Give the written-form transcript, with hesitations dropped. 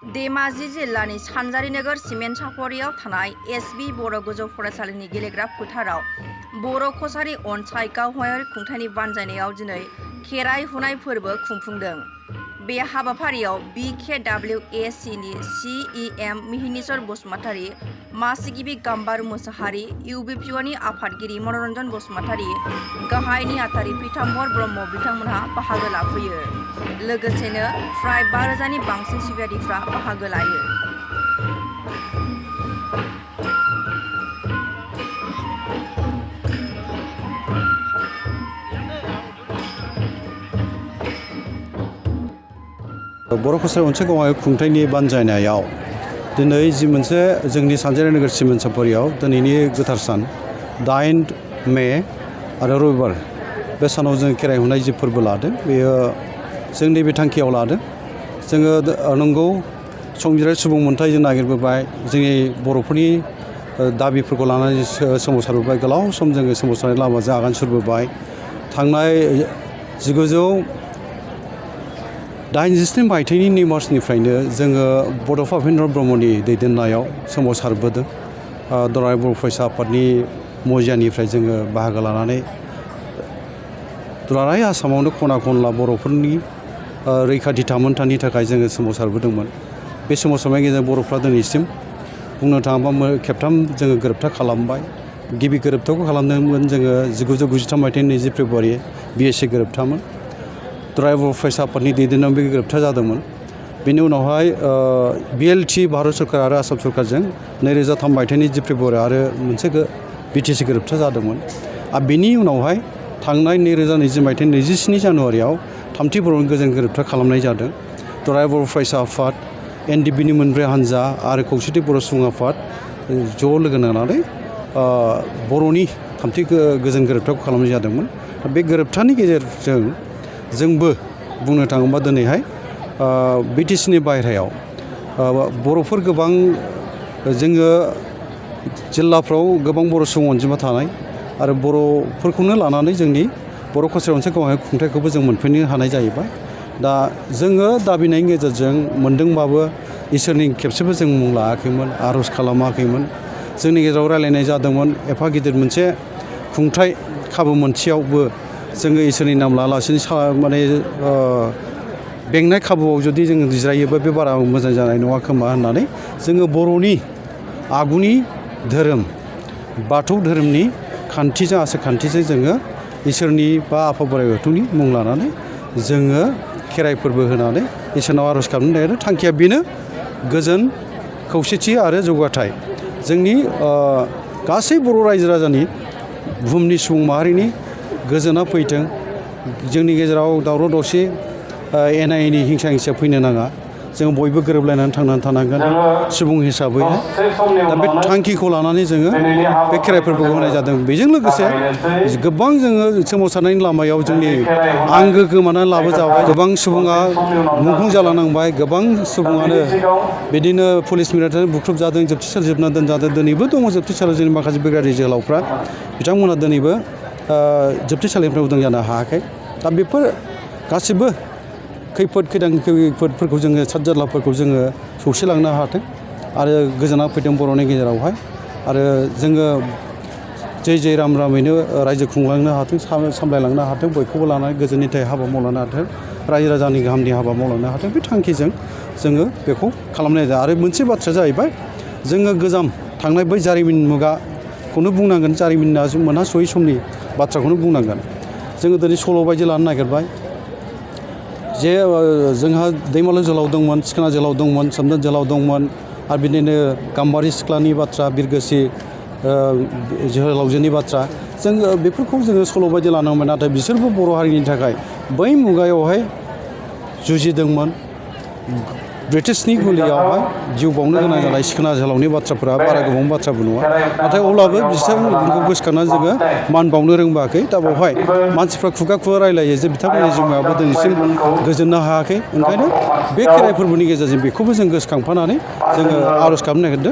धेमाजि जिल्लानि सानजारि नोगोर सिमेन्ट सापरियाव थानाय एसबि बर' गोजौ फरायसालिनि गेलेग्रा फोथाराव बर' कसारि अनसाय गावहायारि खुंथायनि बानजायनायाव दिनै खेराइ हुनाय फोरबो खुंफुंदों। बे हाबाफारियाव BKWAC नि CEM मिहिनीश्वर बसुमतारी, मासिगिबि गाम्बारु मोसाहारि, UBPO नि आफादगिरि मनरन्जन बसुमतारी, गाहाय नेहाथारि पीताम्बर ब्रह्म बिथांमोनहा बाहागो लाफैयो। लोगोसेनो फ्राय 5,000 नि बांसिन सिबियारिफ्रा बाहागो लायो। बर' कसारि अनसाय गावहायारि खुंथायनि बानजायनायाव दिनै जि मोनसे जोंनि सानजारि नोगोर सिमेन्ट सापरियाव दिनैनि गोथार सान 8 मे आरो रबिबार बे सानाव जों खेराइ हुनाय जि फोरबो लादों बेयो जोंनि बे थांखियाव लादों। जोङो नंगौ संबिजिरारि सुबुं मोनथाय जों नागिरबोबाय, जोंनि बर'फोरनि दाबिफोरखौ लानानै सोमावसारबोबाय, गोलाव सम जोङो सोमावसारनाय लामाजों आगान सुरबोबाय। थांनाय 1987 मायथाइनि 2 मार्चनिफ्रायनो जोङो बड'फा उपेन्द्र ब्रह्मनि दैदेननायाव सोमावसारबोदों। दुलाराय बर' फरायसा आफादनि मजियानिफ्राय जोङो बाहागो लानानै दुलाराय आसामावनो खना खनला बर'फोरनि रैखाथि थामोन्थानि थाखाय जोङो सोमावसारबोदोंमोन। बे सोमावसारनायनि गेजेरजों बर'फ्रा दिनैसिम बुंनो थाङोबा खेबथाम जोङो गोरोबथा खालामबाय। गिबि गोरोबथाखौ खालामदोंमोन जोङो 1993 मायथाइनि 20 फेब्रुवारि BSC गोरोबथामोन। दुलाराय बर' फरायसा आफादनि दैदेननायाव बे गोरोबथा जादोंमोन। बेनि उनावहाय BLT भारत सरकार आरो आसाम सरकारजों 2003 मायथाइनि 10 फेब्रुवारि आरो मोनसे BTC गोरोबथा जादोंमोन। आरो बेनि उनावहाय थांनाय 2020 मायथाइनि 27 जानुवारियाव थामथि बर'नि गोजोन गोरोबथा खालामनाय जादों। दुलाराय बर' फरायसा आफाद, NDBनि मोनब्रै हानजा आरो खौसेथि बर' सुबुं आफाद ज' लोगो नांनानै बर'नि थामथि गोजोन गोरोबथाखौ खालामनाय जादोंमोन। बे गोरोबथानि गेजेरजों जोंबो बुंनो थाङोबा दिनैहाय BTCनि बायह्रायाव बर'फोर गोबां जोङो जिल्लाफ्राव गोबां बर' सुबुं अनजिमा थानाय आरो बर'फोरखौनो लानानै जोंनि बर' कसारि अनसाय गावहायारि खुंथायखौबो जों मोनफैनो हानाय जाहैबाय। दा जोङो दाबिनायनि गेजेरजों मोनदोंबाबो इसोरनि खेबसेबो जों मुं लायाखैमोन, आर'ज खालामाखैमोन। जोंनि गेजेराव रायलायनाय जादोंमोन एफा गिदिर मोनसे खुंथाय खाबु मोनसेयावबो जोङो इसोरनि नाम लायालासिनो माने बेंनाय खाबुआव जुदि जोङो जिरायोबा बे बारा मोजां जानाय नङा खोमा होननानै जोङो बर'नि आगुनि धोरोम बाथौ धोरोमनि खान्थिजों आसारखान्थिजों जोङो इसोरनि बा आफा बोराइ बाथौनि मुं लानानै जोङो खेराइ फोरबो होनानै इसोरनाव आर'ज खालामनो नागिरदों। थांखिया बेनो गोजोन, खौसेथि आरो जौगाथाय। जोंनि गासै बर' रायजो राजानि बुहुमनि सुबुं माहारिनि गोजोना फैथों। जोंनि गेजेराव दावराव दावसि एना एनि हिंसा हिंसाया फैनो नाङा। जों बयबो गोरोबलायनानै थांनानै थानांगोन सुबुं हिसाबै। दा बे थांखिखौ लानानै जोङो बे खेराइ फोरबोखौ होनाय जादों। बेजों लोगोसे गोबां जोङो सोमावसारनायनि लामायाव जोंनि आंगो गोमानानै लाबोजाबाय। गोबां सुबुङा मुंख्लं जालांनांबाय, गोबां सुबुङानो बिदिनो पुलिस मिलिटारिजों बुख्रुबजादों, जोबथेसालियाव जोबना दोनजादों। दिनैबो दङ जोबथेसालियाव जोंनि माखासे बिग्रायारि जोहोलावफ्रा, बिथांमोना दिनैबो जोबथेसालिनिफ्राय उदां जानो हायाखै। दा बेफोर गासिबो खैफोदफोरखौ जोङो सातजारलाफोरखौ जोङो सौसिलांनो हाथों आरो गोजोना फैथों बर'नि गेजेरावहाय। आरो जोङो जै राम रामैनो रायजो खुंलांनो हाथों, सामलायलांनो हाथों, बयखौबो लानानै गोजोननि थाखाय हाबा मावलांनो हाथों, रायजो राजानि गाहामनि हाबा मावलांनो हाथों। बे थांखिजों जोङो बेखौ खालामनाय जायो। आरो मोनसे बाथ्राया जाहैबाय जोङो गोजाम थांनाय बै जारिमिन मुगाखौनो बुंनांगोन, जारिमिना जों मोनहासयै समनि बाथ्राखौनो बुंनांगोन। जोङो दिनै सल' बायदि लानो नागिरबाय जे जोंहा दैमालु जोहोलाव दंमोन, सिखोना जोहोलाव दंमोन, सोमदोन जोहोलाव दंमोन आरो बिदिनो गाम्बारि सिख्लानि बाथ्रा, बिरगोस्रि जोहोलावजोनि बाथ्रा, जोङो बेफोरखौ जोङो सल' बायदि लानांबाय। नाथाय बिसोरबो बर' हारिनि थाखाय बै मुगायावहाय जुजिदोंमोन। ब्रिटिशनि गुलियावहाय जिउ बावनो गोनां जानाय सिखोना जोहोलावनि बाथ्राफोरा बारा गोबां बाथ्राबो नङा। नाथाय अब्लाबो बिथांमोनखौ गोसोखांनानै जोङो मान बावनो रोंबाखै। दा बेवहाय मानसिफ्रा खुगा रायलायो जे बिथांमोननि जिउमायाबो दिनैसिम गोजोननो हायाखै। ओंखायनो बे खेराइ फोरबोनि गेजेरजों बेखौबो जों गोसोखांफानानै जोङो आर'ज खालामनो नागिरदों।